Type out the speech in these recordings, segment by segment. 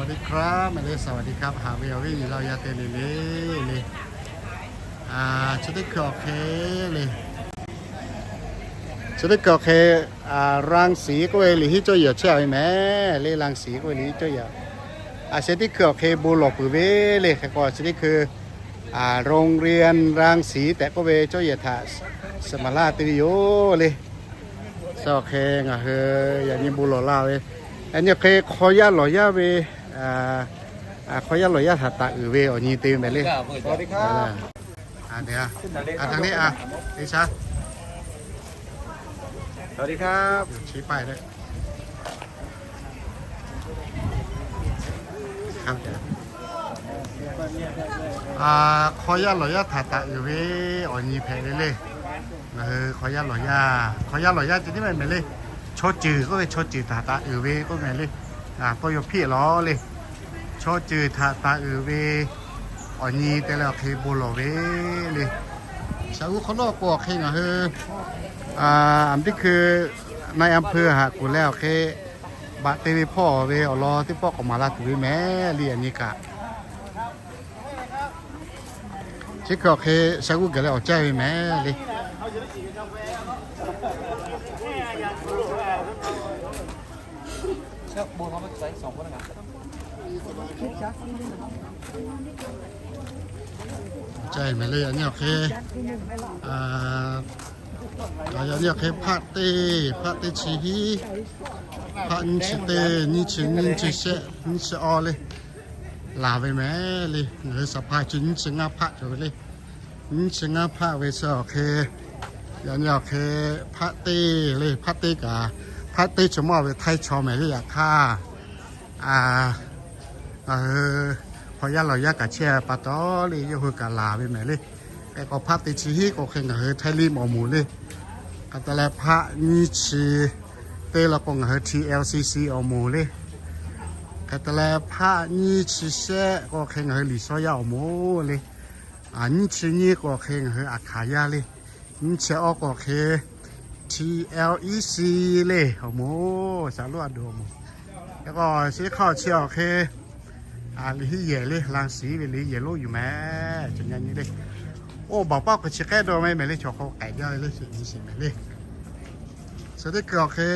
สวัสดีครับ แม่เล็ก สวัสดีครับ Haꞈ ve awˬ viˉ awˬ nyi laˇ yaˇ teˇ le le le. Chi teˇ hkui awˬ hk'e le, chi teˇ hkui awˬ hk'e, รังสี k'oˆ ve liꞈ hiˉ cawˇ yehˬ chehˇ ve mehˍ le. รังสี k'oˆ ve liꞈ hiˉ cawˇ yehˬ. A, chi teˇ hkui awˬ hk'e bon lawˬ peuˬ ve le. Hk'e k'o chi teˇ hkui โรงเรียนรังสี tehꞈ k'oˆ ve cawˇ yehˬ htaꞈ suhˍ maˍ laˇ te ve yoˬ le. Chi awˬ hk'e ngaˬ hui yaꞈ nyi bon lawˬ la ve, yaꞈ nyi hk'e hk'aw yaˇ lawˬ yaˇ ve, hk'aw yaˇ lawˬ yaˇ htaꞈ taˍ uiˍ ve awˬ nyi te ve mehˍ le. Hk'aw yaˇ lawˬ yaˇ htaꞈ taˍ uiˍ ve awˬ nyi hpehꞈ ve le. Ngaˬ hui hk'aw yaˇ lawˬ yaˇ, hk'aw yaˇ lawˬ yaˇ ceh tiˉ mehˍ mehˍ le. Chaw ceuˬ k'oˆ ve chaw ceuˬ htaꞈ taˍ uiˍ ve k'oˆ mehˍ le. Tawˇ yaw hpiˇ lawˬ le. Chaw ceuˬ htaꞈ taˍ uiˍ ve awˬ nyi te leh awˬ hk'e bon lawˬ ve le. Shaˍ uˉ hk'awꞈ nawˉ k'o awˬ hk'e ngaˬ hui, a, teˇ hkui นายอำเภอ haꞈ kuˬ leh awˬ hk'e baꞈ te ve hpawˇ ve awˬ lawn teˇ pawˆ k'awꞈ maˍ la tuˬ ve mehˍ le. Yaꞈ nyi kaꞈ chi hkui awˬ hk'e shaˍ uˉ gaˬ leh awˬ caˇ ve mehˍ le. Caˇ mehˍ le. Yaꞈ nyi awˬ hk'e, a, yaꞈ nyi awˬ hk'e hpaˆ teˇ, hpaˆ teˇ chi hiˉ, hpaˆ nyiˇ chi teˇ, nyiˇ chi nyiˇ, nyiˇ chi shehˆ, nyiˇ chi awˇ le, laˬ ve mehˍ le. Ngaˬ hui สภา chi nyiˇ chi ngaˇ hpaˆ cawˬ ve le. Nyiˇ chi ngaˇ hpaˆ ve chi awˬ hk'e, yaꞈ nyi awˬ hk'e hpaˆ teˇ le. Hpaˆ teˇ kaꞈ, hpaˆ teˇ chi mawˇ ve htaiˇ chaw mehˍ le. Yaꞈ hk'aˇ, a, ngaˬ hui hk'aw yaˇ lawˬ yaˇ kaꞈ chehˇ pa taw le, yawˇ hui kaꞈ laˬ ve mehˍ le. Hk'e k'o hpaˆ teˇ chi hiˉ k'o hk'e ngaˬ hui htaiˇ liˇ awˬ moˍ le. Hk'e te leh hpaˆ nyiˇ chi teˇ la k'o ngaˬ hui TLCC awˬ moˍ le. Hk'e te leh hpaˆ nyiˇ chi shehˆ k'o hk'e ngaˬ hui liꞈ shawˉ yaˇ awˬ moˍ le. A, nyiˇ chi nyiˇ k'o hk'e ngaˬ hui aˬ hkaˍ yaˇ le. Nyiˇ chi awˇ k'o hk'e TLEC le awˬ moˍ, shaˍ lonˉ a doˍ awˬ moˍ. Hk'e k'o chi hk'aˇ chi awˬ hk'e, a, liꞈ hiˉ yehˬ le, รังสี ve liꞈ hiˉ yehˬ lonˉ yuˬ mehˍ. Cawˬ nyi nyi le. Oˇ baˬ paˆ k'o chi k'ehˉ dawˇ mehˍ mehˍ le. Chaw hk'aw k'ai jaˇ ve le, chi nyi shiˍ mehˍ le. Chi teˇ hkui awˬ hk'e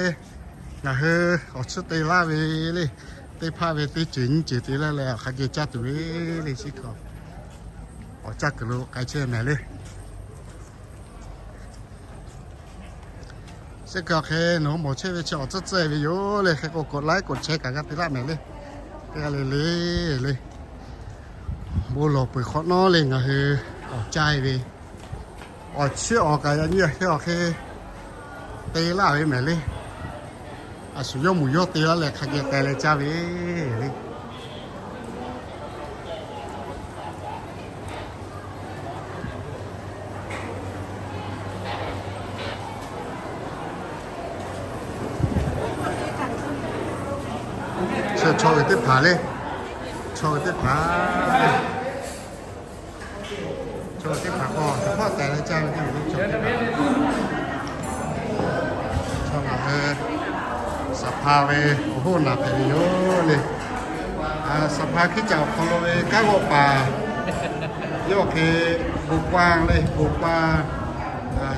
ngaˬ hui awˬ tsuhˇ te laˇ ve le. Teˇ hpaˆ ve teˇ ceuˬ nyiˇ ceuˬ te laˇ leh awˬ hk'a geh caˇ tuˬ ve le. Chi hk'e awˬ caˇ kuiˬ lo k'ai chehˇ mehˍ le. Chi hkui awˬ hk'e nawˬ hui mawˬ chehˇ ve chi awˬ tcuhˉ tcuhˉ ve yoˬ le. Hk'e k'o กดไลค์ กดแชร์ kaꞈ g'a te laˇ mehˍ le. Teˇ g'aˇ le le le. Bon lawˬ peuˬ hk'awꞈ nawˉ le ngaˬ hui awˬ caˇ ve awˬ chiˇ awˬ kaꞈ yaꞈ nyi awˬ hk'e te laˇ ve mehˍ le. A shu yawˇ mvuhˇ yawˇ te laˇ leh hk'a geh k'ai leh caˇ ve le. Chi chaw ve teˇ hpaˍ le, chaw ve teˇ hpaˍ le. Chaw teˇ hpaˍ k'o, teˇ hpawˇ tehꞈ leh caˇ ve teˇ hpaˍ, chaw ngaˬ hui สภา ve awˬ hoˉ naˬ hpehꞈ ve yoˬ le. สภา hkiˉ caꞈ awˬ hk'aw lo ve kanˉ g'awˆ paˍ yawˇ hk'e bon k'oˆ le, bon k'oˆ,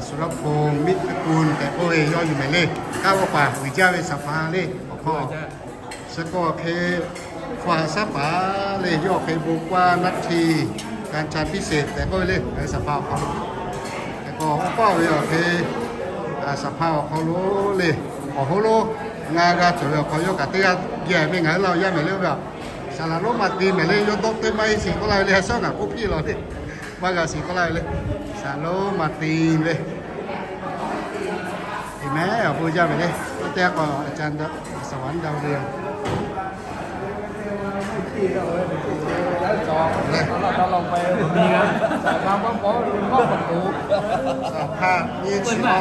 Suraphon Miˉ Tkuˆ tehꞈ k'oˆ ve yawˇ yuˬ mehˍ le. Kanˉ g'awˆ paˍ uiˍ jaˇ ve สภา le awˬ hk'aw. Chi k'o hk'e hpu haꞈ shaˉ paˍ le, yawˇ hk'e bon k'oˆ naˆ hti, การ ชันพิเศษ tehꞈ k'oˆ ve le, สภา awˬ hk'aw lo. Hk'e k'o, oˇ k'oˆ ve awˬ hk'e, สภา awˬ hk'aw lo le, awˬ hoˉ lonˉ ngaˬ g'a cawˬ ve awˬ hk'aw yawˇ kaꞈ teˇ g'aˇ geh ve ngaˬ hui laˇ yaˇ mehˍ le. Oˇ ve a, saˍ laꞈ lonˉ maˍ ti mehˍ le, yawˇ dawˇ teˇ maˇ heˆ shiˍ k'oˆ laˇ ve le, shaˉ ngaˬ k'oˆ piˇ lawˬ le. Maˇ g'a shiˍ k'oˆ laˇ ve le, saˍ laꞈ lonˉ maˍ ti ve. Aˍmenˍ. Awˬ bon jaˇ ve le. Teˇ g'aˇ k'o, a ca, saˍ laꞈ lonˉ da ve le. Saˍ hpaˇ nyiˇ chi awˇ,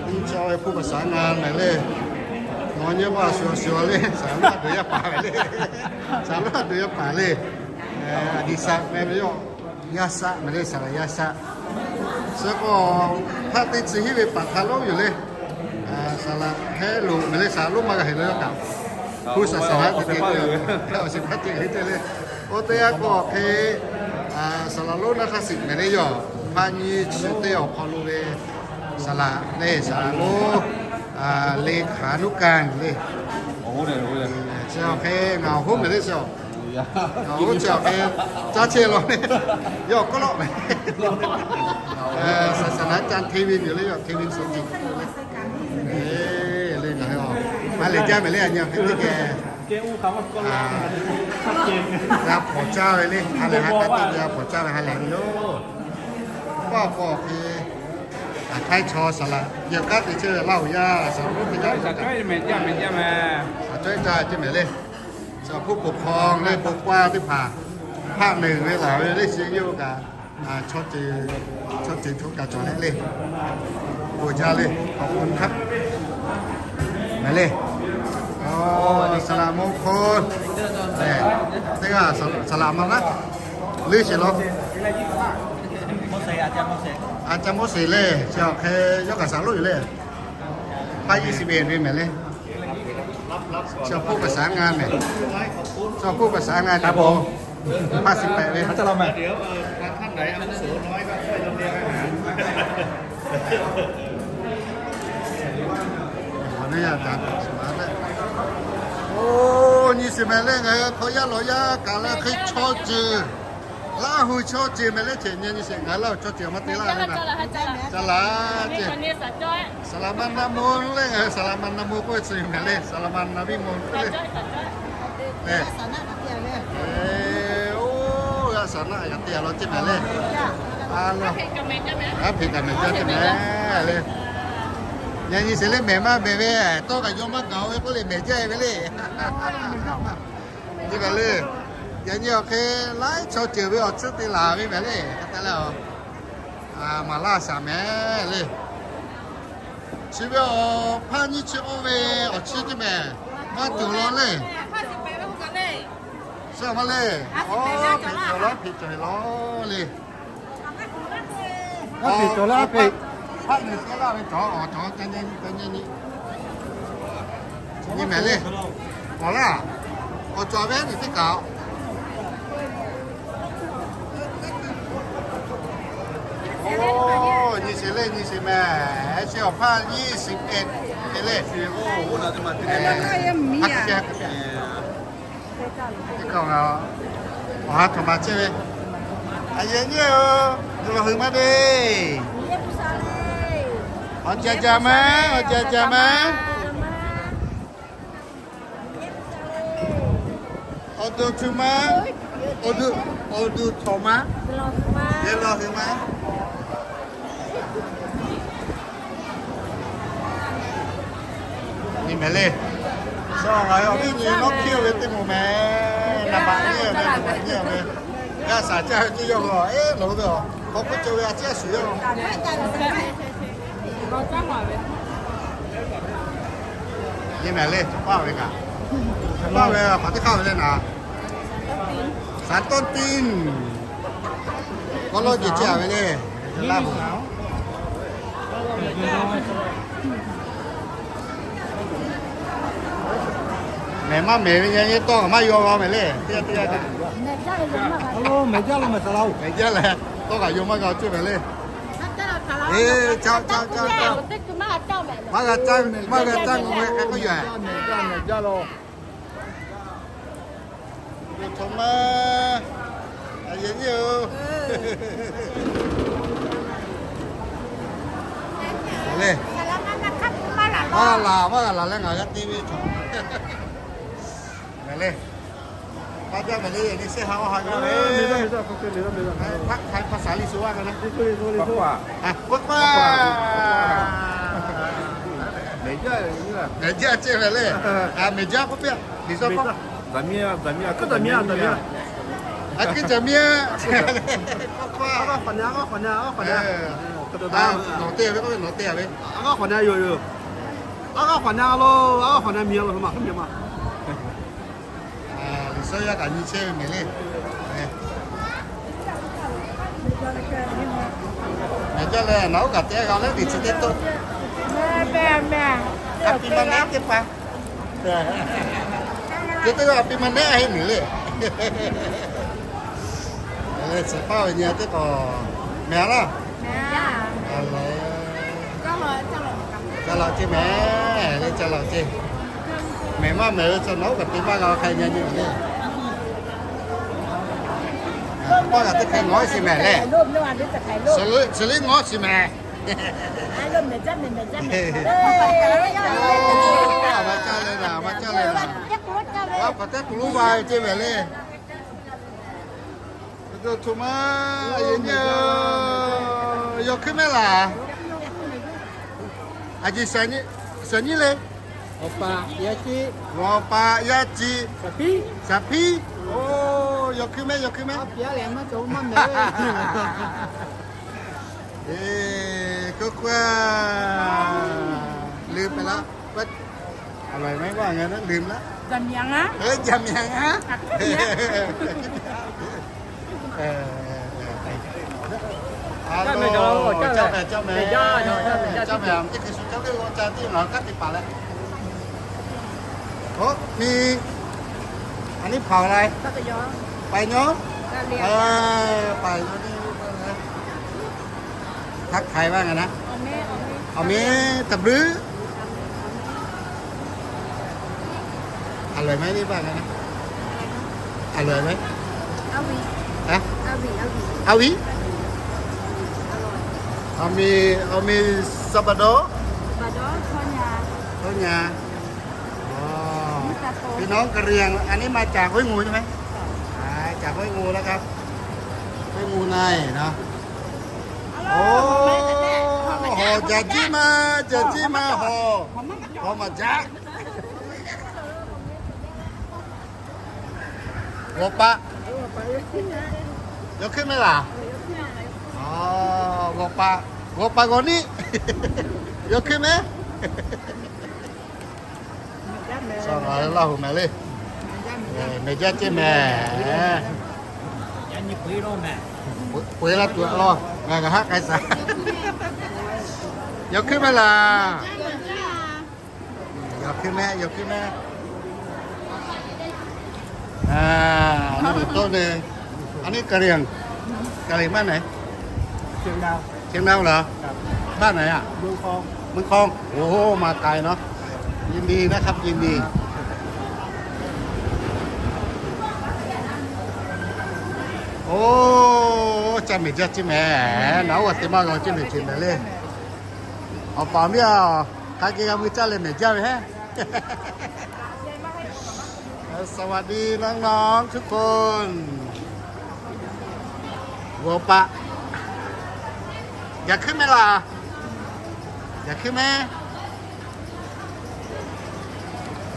nyiˇ chi awˇ ve hpu paˍ saˍ ngaˬ mehˍ le. Nawˬ nyi ma shuˍ shuˍ le, saˍ laꞈ lonˉ a doˬ yaˇ paˍ ve le. Saˍ laꞈ lonˉ a doˬ yaˇ paˍ le. A diꞈ saꞈ mehˍ ve yoˬ. Yaˇ saꞈ mehˍ le, saˍ laꞈ yaˇ saꞈ. Chi k'o, hpaˆ teˇ chi hiˉ ve paˍ htaꞈ lonˉ yoˬ le. Saˍ laꞈ hehˉ loꞈ mehˍ le, saˍ laꞈ lonˉ maˇ g'a heˍ le yawˇ kaꞈ. Hpu saˍ saˍ laꞈ te te, awˬ shehˍ hpaˇ te te le. Oˇ teˇ g'aˇ k'o awˬ hk'e, saˍ laꞈ lonˉ naˇ hk'aˇ suh mehˍ le yoˬ. Hpaˇ nyi chi teˇ awˬ hk'aw lo ve saˍ laꞈ le, saˍ laꞈ lonˉ, le hkanˍ nuˇ kaˇ le. Chi awˬ hk'e ngaˬ awˬ hoˉ mehˍ le, chi awˬ hoˉ chi awˬ hk'e caˇ chehˇ law le. Yawˇ k'oˆ lawˆ mehˍ. Saˍ saˍ laꞈ ca hteˇ ve yoˬ le, yoˬ hteˇ ve suhˍ tiꞈ le. Le ngaˬ hui a, ha lehˬ jaˇ mehˍ le, a nyi awˬ hk'e teˇ geh g'a hpawnˬ caˇ ve le, ha lehˬ ha k'a teˇ geh g'a hpawnˬ caˇ ve ha lehˬ ve yoˬ. Paˇ k'o awˬ hk'e, aˬ hk'aiˉ chaw saˍ laꞈ yehˬ kanˉ te chehˇ ve Laˇ huˍ yaˇ saˍ laꞈ lonˉ teˇ g'aˇ, aˬ cawˇ iˉ mehˍ jaˇ mehˍ jaˇ mehˍ. Aˬ cawˇ iˉ ca ceh mehˍ le. Saˍ laꞈ hpu peuˬ hk'aw le bon paˇ teˇ hpaˍ hpaˆ neˬ ve laˬ ve le, shi yawˇ kaꞈ chaw ceuˬ, chaw ceuˬ chaw kaꞈ cawˬ leh le. Bon jaˇ le, awˬ hk'aw hk'aˆ mehˍ le. Saˍ laꞈ maˇ hk'aw, teˇ g'aˇ saˍ laꞈ maˇ naˉ, leuˉ sheˍ law. Aˬ ca Moˉseˍ le, chi awˬ hk'e yawˇ kaꞈ saˍ laꞈ lonˉ yoˬ le. Hpaˇ nyiˇ shiˍ pehꞈ ve mehˍ le. Chi awˬ hk'oˆ kaꞈ saˍ laꞈ ngaˇ mehˍ. Chi awˬ hk'oˆ kaꞈ saˍ laꞈ ngaˇ mehˍ. Hpaˇ shiˍ pehꞈ ve. Oˇ nyi shiˍ mehˍ le, ngaˬ hui hk'aw yaˇ lawˬ yaˇ kaꞈ leh hk'e chaw ceuˬ, Laˇ huˍ chaw ceuˬ mehˍ le, ceh nyi nyi shiˍ ngaˬ hui Laˇ huˍ chaw ceuˬ maˇ te laˇ ve na. Ca laꞈ ceh, saˍ laꞈ ma na mo le, ngaˬ hui saˍ laꞈ ma na mo k'oˆ ve tcuh yoˬ mehˍ le, saˍ laꞈ ma na viˉ mo k'oˆ le. Oˇ g'a saˍ laꞈ g'a te a law ceh mehˍ le. A law, g'a hpeꞈ kaꞈ mehˍ jaˇ ceh mehˍ le. Yaꞈ nyi shiˍ le mehˍ maˇ mehˍ ve, tawˇ kaꞈ yawˇ maˇ gaˬ-o ve k'oˆ le mehˍ jaˇ ve le. Nyi mehˍ le. Yaꞈ nyi awˬ hk'e laiˉ chaw ceuˬ ve awˬ tcuhˉ te laˬ ve mehˍ le. Hk'e te leh, maˍ laˇ shaˍ mehˍ le. Chi ve awˬ hpaˇ nyiˇ chi oˇ ve awˬ chi teˇ mehˍ maˇ tuˬ law le. Suh maˇ le. Aˬ, hpeꞈ cawˬ law, hpeꞈ cawˬ law le. Aˉ hpeꞈ cawˬ laˇ, aˉ hpeꞈ. Hpaˆ nyi suh laˇ ve cawˬ, awˬ cawˬ ca nyi, ca nyi nyi. Nyi mehˍ le. K'awꞈ laˇ. Awˬ cawˬ ve nyi teˇ kaꞈ. Oˇ, nyi sheˍ le, nyi sheˍ mehˍ. Chi awˬ hpaˇ nyiˇ shiˍ pehꞈ te le. Teˇ kaꞈ ngaˬ awˬ ha htoꞈ ma chehˇ ve, a yehˬ nyi-oˬ, lawˬ hui maˇ te. Awˬ ca ca maˇ, awˬ ca ca maˇ. Awˬ duˬ htoꞈ ma, awˬ duˬ, awˬ duˬ htoꞈ ma, yehˬ lawˬ hui maˇ. Nyi mehˍ le. Shu ngaˬ hui awˬ viˉ nyi nawˉ hkiˇ ve teˇ moˍ mehˍ. Naˍ baꞈ nyi ve, naˍ baꞈ nyi ve. G'a shaˍ caˇ ve teˇ yawˇ lo, eˬ, lawˬ hui ve awˬ hk'aw k'oˆ cawˬ ve a ciˉ a shuˍ yawˇ. Nyi mehˍ le, paˇ ve kaꞈ. Paˇ ve hk'aˬ teˇ hk'aˇ ve le naˍ. Saˍ tawˇ tiˇ. K'aw lawˇ jeˬ ceh a ve le. Laˇ huˍ. Mehˍ maˇ mehˍ ve nyi nyi tawˇ maˇ yaw g'a mehˍ le. Teˇ g'aˇ teˇ g'aˇ kaꞈ. Mehˍ jaˇ leh tawˇ kaꞈ yaw maˇ g'a ceh mehˍ le. Eˬ, ca ca ca ca. Maˇ g'a caˇ, maˇ g'a caˇ k'oˆ ve hk'a k'oˆ yoˬ. Mehˍ jaˇ, mehˍ jaˇ law. Awˬ cawˬ ma, a yehˬ nyi-oˬ. Le, maˇ g'a laˬ, maˇ g'a laˬ leh ngaˬ g'a te ve cawˬ. Mehˍ le, maˇ jaˇ mehˍ le, ni shehˆ ha oˇ ha g'a ve. Hk'aˬ hk'aˬ hk'aˬ shaˍ liˇ shu g'a k'ai na. Mehˍ jaˇ ceh mehˍ le. Mehˍ jaˇ k'oˆ piˇ-a. Liꞈ shaw k'oˆ, a kuiˉ caˬ miˇ-a. Nawˬ te ve k'oˆ ve, nawˬ te ve. A g'aˇ hk'awꞈ na yoˬ yoˬ. A g'aˇ hk'awꞈ na lo, a g'aˇ hk'awꞈ na miˬ a lo ma. Liꞈ shaw yaˇ kaꞈ nyi chehˇ ve mehˍ le. Mehˍ jaˇ leh naˬ oˉ kaꞈ te g'a leh liꞈ chi teˇ toˆ. Happy birthday teˇ hpaˍ. Teˇ g'aˇ piˇ maˇ nehˉ heˆ nuˬ le. Tcuh paˇ ve nyi teˇ k'awꞈ mehˍ laˇ. Ca laꞈ ceˇ mehˍ le, ca laꞈ ceˇ. Mehˍ maˇ mehˍ ve chaw nawˉ kaꞈ te maˇ g'a hk'a nyi nyi le. Paˇ kaꞈ teˇ hk'e ngawˉ shiˍ mehˍ le. Chi liˇ ngawˉ shiˍ mehˍ. A ma caˇ le naˍ, a ma caˇ le naˍ. Aˉ hpaˍ teˇ k'u lonˉ ma ve ceˇ mehˍ le. Hto ma, yawˇ hkuiˉ mehˍ laˬ. A ji, saˍ nyiˉ le. Awˬ paˍ yaˇ ciˇ. Awˬ paˍ yaˇ ciˇ. Saˍ piˉ. Saˍ piˉ. Oˇ, yawˇ hkuiˉ mehˍ, yawˇ hkuiˉ mehˍ. Eˬ, k'oˆ k'oˆ, ลืมไปแล้ว ว่าอร่อยไหม ว่าไงนะ ลืมแล้ว Jam yanˇ a? Ơ, jam yanˇ a? Alo, caˇ mehˍ, caˇ mehˍ, caˇ mehˍ, caˇ mehˍ, teˇ hkui shu caˇ ve g'aw ca tiˉ ngaˬ hui kaˉ te paˍ leh. Oˇ, mi, a nyi hpaoˍ la, paiˍ nyi, paiˍ nyi. Htaˇ htaiˍ vaˇ ngaˬ na. Awˬ meh, taˍ bleuˉ. A loˍ mehˍ le vaˇ ngaˬ na. A loˍ mehˍ. A viˉ. Awˬ meh, awˬ meh, สะบัดดอก Htawˇ nyi. พี่น้องกะเหรี่ยง อันนี้มาจากห้วยงูใช่ไหม อ่า จากห้วยงูนะครับ ห้วยงูในเนาะ โอ้ หอม jaˇ jiˇ ma, jaˇ jiˇ ma, หอม หอม maˇ jaˇ. G'aw paˆ. Yawˇ hkuiˉ mehˍ laˬ. G'aw paˆ, g'aw paˆ g'aw niˆ. Yawˇ hkuiˉ mehˍ. Laˇ hu mehˍ le. Mehˍ jaˇ ceˇ mehˍ. Peu eˬ laˇ tuˬ a law, ngaˬ kaꞈ haˆ k'ai shaˍ. Yawˇ hkuiˉ mehˍ laˬ. Yawˇ hkuiˉ mehˍ, yawˇ hkuiˉ mehˍ. อ่า นี่เป็นโต๊ะหนึ่ง อันนี้กะเหรี่ยง กะเหรี่ยงบ้านไหน เชียงดาว เชียงดาวเหรอ ครับ บ้านไหนอ่ะ เมืองคอง เมืองคอง โอ้โห มาไกลเนาะ ยินดีนะครับ ยินดี โอ้ caˇ mehˍ jaˇ ceˇ mehˍ. Naˬ oˇ g'a te maˇ g'a ceˇ mehˍ ceˇ mehˍ le. Awˬ paˍ miˇ a, hk'a geh g'a mui caˇ leh mehˍ jaˇ ve heˆ. สวัสดีน้องๆทุกคน G'aw paˆ. Jaˇ hkuiˉ mehˍ laˬ. Jaˇ hkuiˉ mehˍ.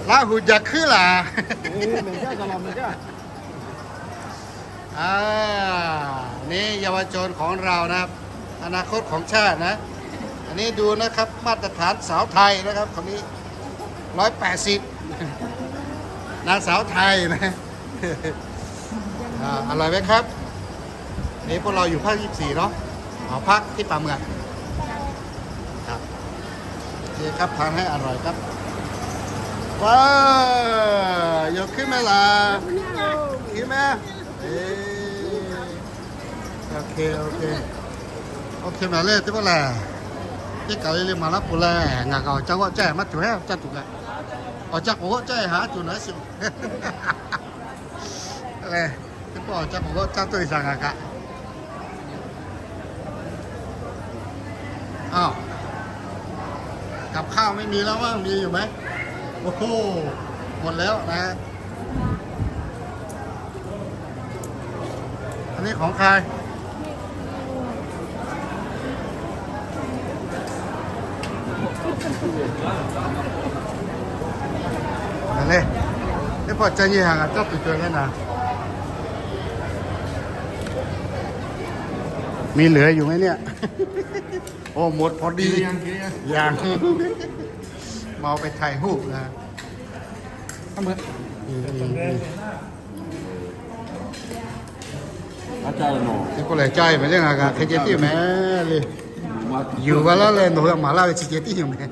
Laˇ hu jaˇ hkuiˉ laˬ. อ่า นี่เยาวชนของเรานะครับ อนาคตของชาตินะ อันนี้ดูนะครับ มาตรฐานสาวไทยนะครับ คนนี้ ร้อยแปดสิบ นางสาวไทยนะ อ่า อร่อยไหมครับ นี่พวกเราอยู่ภาค ยี่สิบสี่ เนาะ หอพักที่ป่าเมือง ครับ โอเคครับ ทานให้อร่อยครับ ว้า yawˇ hkuiˉ mehˍ laˬ. Hkuiˉ mehˍ. Eˬ, OK, OK. OK mehˍ le, teˇ pawˆ lehˬ, teˇ kaˬ le le maˍ laˇ peuˬ leh, ngaˬ kaꞈ awˬ ca g'awˆ caˇ maˇ tuˬ heˆ, caˇ tuˬ kaꞈ. Awˬ ca k'awꞈ g'awˆ caˇ haˍ tuˬ naˉ shiˍ. Lehˬ, teˇ pawˆ awˬ ca k'awꞈ g'awˆ caˇ tuˬ shaˍ ngaˬ kaꞈ. อ้าว กับข้าวไม่มีแล้วมั้ง มีอยู่ไหม โอ้โห หมดแล้วนะฮะ อันนี้ของใคร มาเลย ไม่พอใจยี่ห่างอ่ะ เจ้าปิดตัวแล้วนะ มีเหลืออยู่ไหมเนี่ย โอ้ หมดพอดี กินหรือยัง กินหรือยัง ยัง มาเอาไปถ่ายรูปนะ เอามือ อืม อืม อืม อาจารย์หน่อ Teˇ pawˆ lehˬ caˇ mehˍ le, ngaˬ kaꞈ hk'e ceh tiˉ mehˍ le. อยู่วันละเลย nawˬ hui maˍ laˇ ve chi ceh tiˉ yoˬ mehˍ.